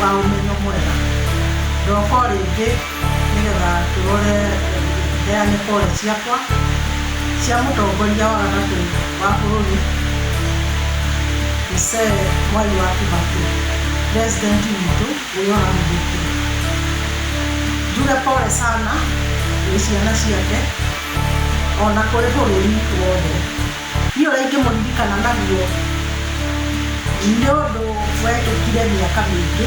wa ũmenyo mwega. Ndoka o rĩngĩ nĩgetha tũrore heane pole ciakwa cia mũtongoria wa gatatũ wa bũrũri Mzee Mwai wa Kibaki, president witũ ũrĩa ũrahurũkire. Njuge pole sana gwĩ ciana ciake ona kũrĩ bũrũri wothe. Niĩ ũrĩa ingĩmũririkana naguo nĩ ũndũ wekĩkire mĩaka mĩingĩ,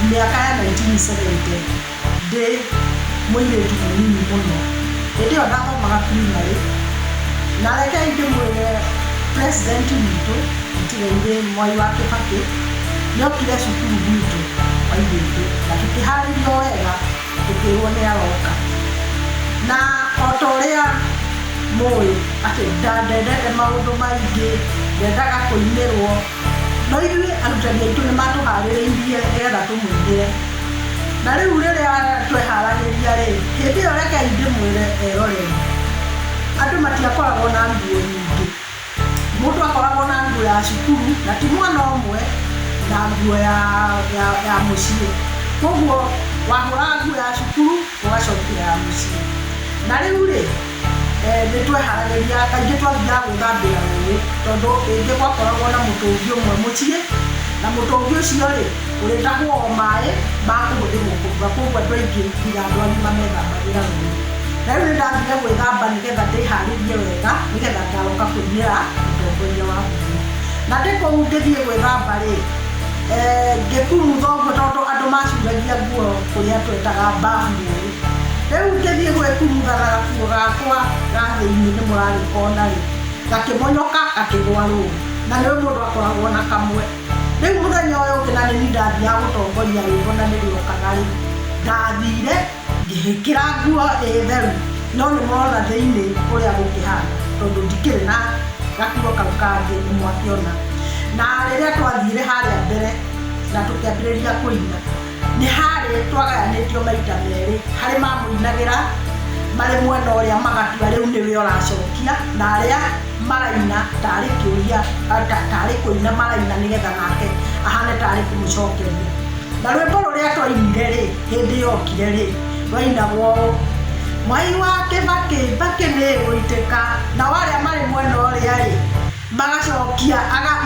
mĩaka ya 1970 ndĩ mũirĩtu mũnini mũno. Hĩndĩ ĩyo ndathomaga primary, na rekei ndĩmwĩre president witũ mũtigairĩ Mwai wa Kĩbakĩ nĩ okire cukuru gwitũ wa Ithĩndũ na tũkĩharĩrio wega tũkĩrwo nĩ aroka. Na o ta ũrĩa mũĩ atĩ ndendete maũndũ maingĩ, ndendaga kũinĩrwo, no ithuĩ arutani aitũ nĩ matũharĩrĩirie nĩgetha tũmũinĩre. Na rĩu rĩrĩa tweharagĩria rĩ, hĩndĩ ĩyo rekei ndĩmwĩre eroreri, andũ matiakoragwo na nguo nyingĩ. Mũndũ akoragwo na nguo ya cukuru na ti mwana ũmwe na nguo ya, ya, ya mũciĩ. Koguo wahũraga nguo ya cukuru ũgacokia ya mũciĩ. Na rĩu rĩ, nĩ tweharagĩria kaingĩ twathiaga gwĩthambĩra rũĩ tondũ rĩngĩ gwakoragwo na mũtũngi ũmwe mũciĩ na mũtũngi ũcio rĩ, ũrĩtahwo o maĩ ma kũhũthĩrwo kũruga koguo andũ aingĩ nginya andũ agima methambagĩra rũĩ. Na rĩu nĩ ndathire gwĩthamba nĩgetha ndĩharĩrie wega nĩgetha ngaroka kũinĩra mũtongoria wa bũrũri. Na ndĩ kũu ngĩthiĩ gwĩthamba rĩ, ngĩkumutha ũguo tondũ andũ macuragia nguo kũrĩa twetaga bafu rũĩ. Rĩu ngĩthiĩ gwĩkumutha na gakuo gakwa ga thĩinĩ nĩ mũragĩkona rĩ, gakĩmonyoka gakĩgwa rũĩ. Na nĩ mũndũ akoragwo na kamwe. Rĩu mũthenya ũyũ ũngĩ na nĩ niĩ ndathiaga gũtongoria rwĩmbo na nĩrĩokaga rĩ, ndathire ngĩkĩra nguo ĩ theru no nĩ mũrona thĩinĩ ũrĩa gũkĩhana tondũ ndikĩrĩ na gakuo kau kangĩ nĩ mwakĩona. Na rĩrĩa twathire harĩa mbere na tũkĩambĩrĩria kũina, nĩ harĩ twagayanĩtio maita merĩ, harĩ mamũinagĩra marĩ mwena ũrĩa magatua rĩu nĩwe ũracokia na arĩa maraina tarĩ kĩũria tarĩ kũina maraina nĩgetha nake ahane tarĩ kũmũcokeria. Na rwĩmbo rũrĩa twainire rĩ, hĩndĩ yokire rĩ, rwainagwo ũũ: Mwai wa Kĩbakĩ mbakĩ nĩ gũitĩka. Nao arĩa marĩ mwena ũrĩa rĩ, magacokia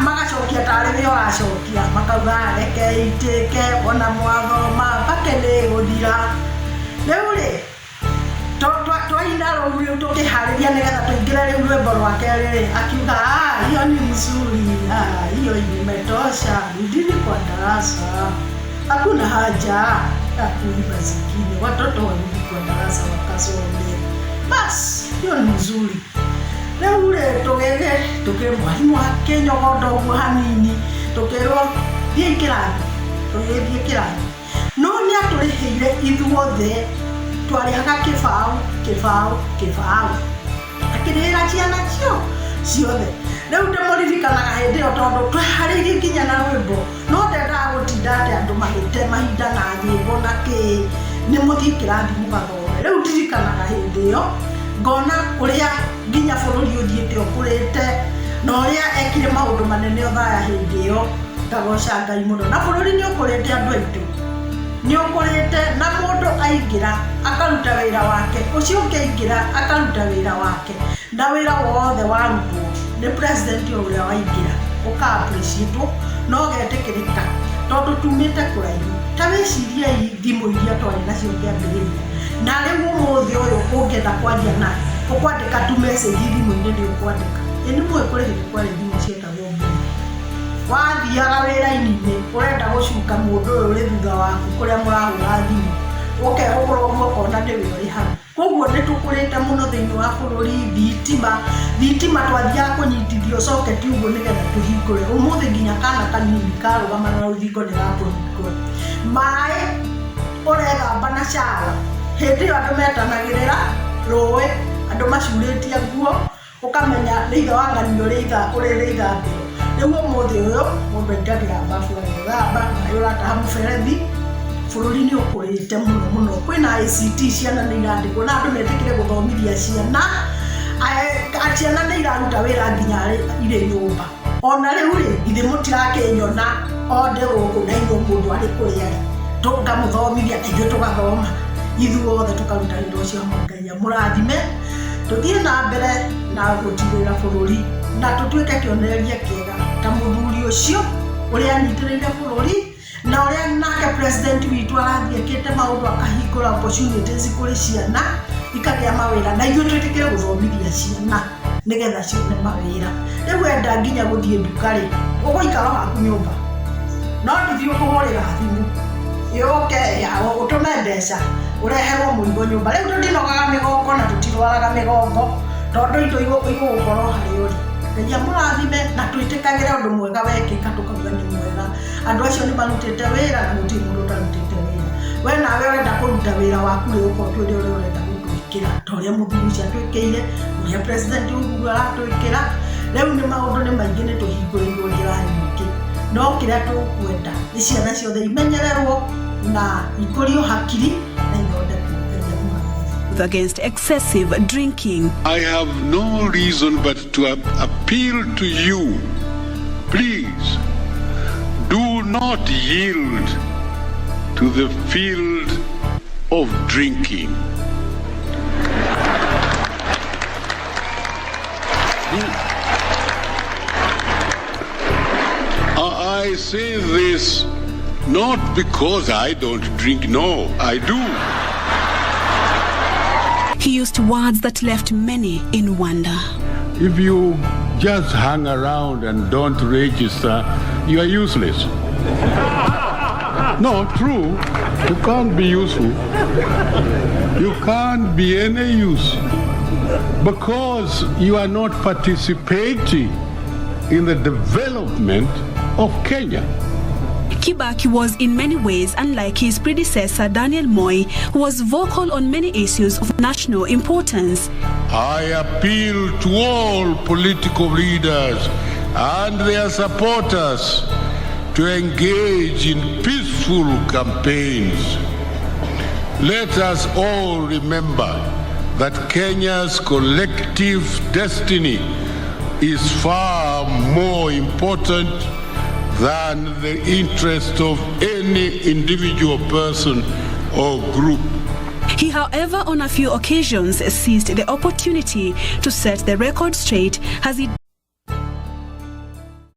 magacokia tarĩ we ũracokia, makauga reke itĩke ona mwathoma mbakĩ nĩ gũthira. Rĩu rĩ, twaina rũu rĩu tũkĩharĩria nĩgetha tũingĩre rĩu rwĩmbo rwa kerĩ rĩ, akiuga ah, hiyo ni mzuri, ah, hiyo imetosha, rudini kwa darasa, hakuna haja ya kuimba zingine, watoto warudi kwa darasa wakasome. Bas, hiyo ni mzuri. Rĩu rĩ tũgĩgĩ tũkĩ mwarimũ akĩnyogonda ũguo hanini tũkĩrwo thiĩi kĩrathi, tũgĩthiĩ kĩrathi. No nĩ atũrĩhĩire ithuothe, twarĩhaga kĩbaũ kĩbaũ kĩbaũ, akĩrĩhĩra ciana cio ciothe. Rĩu ndĩmũririkanaga hĩndĩ ĩyo tondũ tweharĩirie nginya na rwĩmbo, no ndendaga gũtinda atĩ andũ magĩte mahinda na nyĩmbo na kĩĩ, nĩ mũthiĩ kĩrathi mũgathome. Rĩu ndirikanaga hĩndĩ ĩyo ngona ũrĩa nginya bũrũri ũthiĩte ũkũrĩte na ũrĩa ekire maũndũ manene Othaya hĩndĩ ĩyo, ngagoca Ngai mũno. Na bũrũri nĩ ũkũrĩte andũ aitũ, nĩ ũkũrĩte na mũndũ aingĩra akaruta wĩra wake, ũcio ũngĩ aingĩra akaruta wĩra wake, na wĩra wothe warutwo nĩ president o ũrĩa waingĩra ũka appreciate na ũgetĩkĩrĩka tondũ tumĩte kũraihu. Ta wĩciriei thimũ iria twarĩ nacio kĩambĩrĩria, na rĩu ũmũthĩ ũyũ ũngĩenda kwaria na ũkwandĩka tu message thimũ-inĩ nĩ ũkwandĩka. Ĩ nĩ mũĩ kũrĩ hĩndĩ kwarĩ thimũ cietagwo mbui. Wathiaga wĩra-inĩ ũrenda gũcuka mũndũ ũyũ ũrĩ thutha waku kũrĩa mũrahũra thimũ, ũkehũgũra ũguo ũkona nĩwe ũrĩ hau. Koguo nĩ tũkũrĩte mũno thĩinĩ wa bũrũri, thitima, thitima twathiaga kũnyitithio socket ũguo nĩgetha tũhingũre. Ũmũthĩ nginya kana kanini karũgama na rũthingo nĩ gakũhingũra. Maĩ ũrethamba na shower, hĩndĩ ĩyo andũ metanagĩrĩra rũĩ, andũ macurĩtie nguo, ũkamenya nĩ ithe wa ng'ania ũrĩ rĩithambĩro. Rĩu ũmũthĩ ũyũ mũndũ aingagĩra bafu agethamba, maĩ ũrataha mũberethi. Bũrũri nĩ ũkũrĩte mũno mũno. Kwĩna ICT, ciana nĩ irandĩkwo na andũ metĩkĩre gũthomithia ciana. Ciana nĩ iraruta wĩra nginya irĩ nyũmba. Ona rĩu rĩ, githĩ mũtirakĩnyona o ndĩ gũkũ na inyuĩ, mũndũ arĩ kũrĩa arĩ, tũkamũthomithia na ithuĩ tũgathoma, ithuothe tũkaruta wĩra ũcio hamwe. Ngai amũrathime, tũthiĩ na mbere na gũtirĩra bũrũri na tũtuĩke kĩonereria kĩega ta mũthuri ũcio ũrĩa anyitĩrĩire bũrũri na ũrĩa nake president witũ arathiĩ ekĩte maũndũ, akahingũra opportunities kũrĩ ciana ikagĩa mawĩra, na ithuĩ twĩtĩkĩre gũthomithia ciana nĩgetha cione mawĩra. Rĩu wenda nginya gũthiĩ nduka rĩ, ũgũikara o haku nyũmba, no ndithiĩ ũkũhũrĩra thimũ yũke ya ũtũme mbeca ũreherwo mũrigo nyũmba. Rĩu tũtinogaga mĩgongo na tũtirwaraga mĩgongo tondũ indo igũgũkorwo harĩa ũrĩ. Ngai amũrathime na twĩtĩkagĩre ũndũ mwega wekĩka, tũkauga nĩ mwega. Andũ acio nĩ marutĩte wĩra na gũtirĩ mũndũ ũtarutĩte wĩra. We nawe ũrenda kũruta wĩra waku rĩ, ũka ũtwĩre ũrĩa ũrenda gũtwĩkĩra, ta ũrĩa mũthuri ũcio atwĩkĩire, ũrĩa President Uhuru aratwĩkĩra. Rĩu nĩ maũndũ nĩ maingĩ, nĩ tũhingũrĩirwo njĩra nyingĩ, no kĩrĩa tũkwenda nĩ ciana ciothe imenyererwo na ikũrio hakiri na ithondekwo. Ngai amũrathime. Against excessive drinking. I have no reason but to appeal to you. Please, do not yield to the field of drinking. I say this not because I don't drink, no, I do. He used words that left many in wonder. If you just hang around and don't register, you are useless. No, true. You can't be useful. You can't be any use because you are not participating in the development of Kenya. Kibaki was in many ways unlike his predecessor Daniel Moi, who was vocal on many issues of national importance. I appeal to all political leaders and their supporters to engage in peaceful campaigns. Let us all remember that Kenya's collective destiny is far more important than the interest of any individual person or group. He, however, on a few occasions seized the opportunity to set the record straight as he